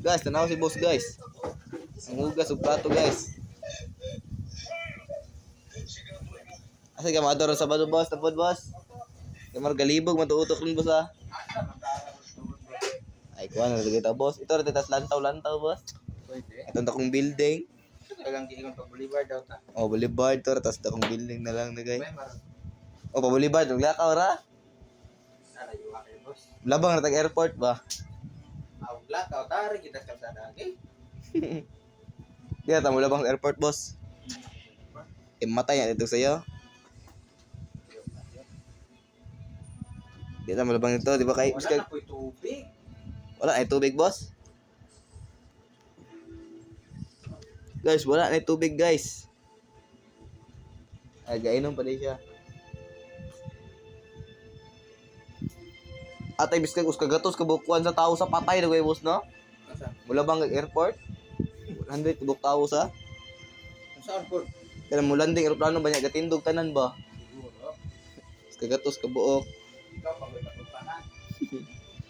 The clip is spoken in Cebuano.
Guys, tanaw si boss, guys. Ang hugas og plato, guys. Asa ka maadto sa Sabado, boss? Tapod, boss. Kay mar galibog matuutok rin, boss, ah. Ay, kuha na lagi ta, boss. Ito ra tas lantaw-lantaw, boss. Pwede. Itong dakong building. Ito lang giingon pa Boulevard daw ta. Oh, Boulevard to, tas dakong building na lang na, guys. May maroon. Oh, pa Boulevard, maglakaw ra. Nalayo ka kayo, boss. Labang ra tag airport ba? Aw, lakaw tari kita sa kalsada. Okay? Di na ta mo labang sa airport, boss. Eh, matay na dito sa'yo. Di na mo labang dito, di ba kay Wala na po'y tubig. Wala na tubig, boss. Guys, wala na tubig, guys. Ay, gainom pa din siya. Atay, biskag uskagatos kabukuan sa tao sa patay na boss, no? Asa? Mula bang airport? 100 kabuk tao sa. Saan po? Kaya mo landing eroplano ba niya gatindog tanan ba? Siguro. Uskagatos kabuok. Ikaw pag may pagpanan.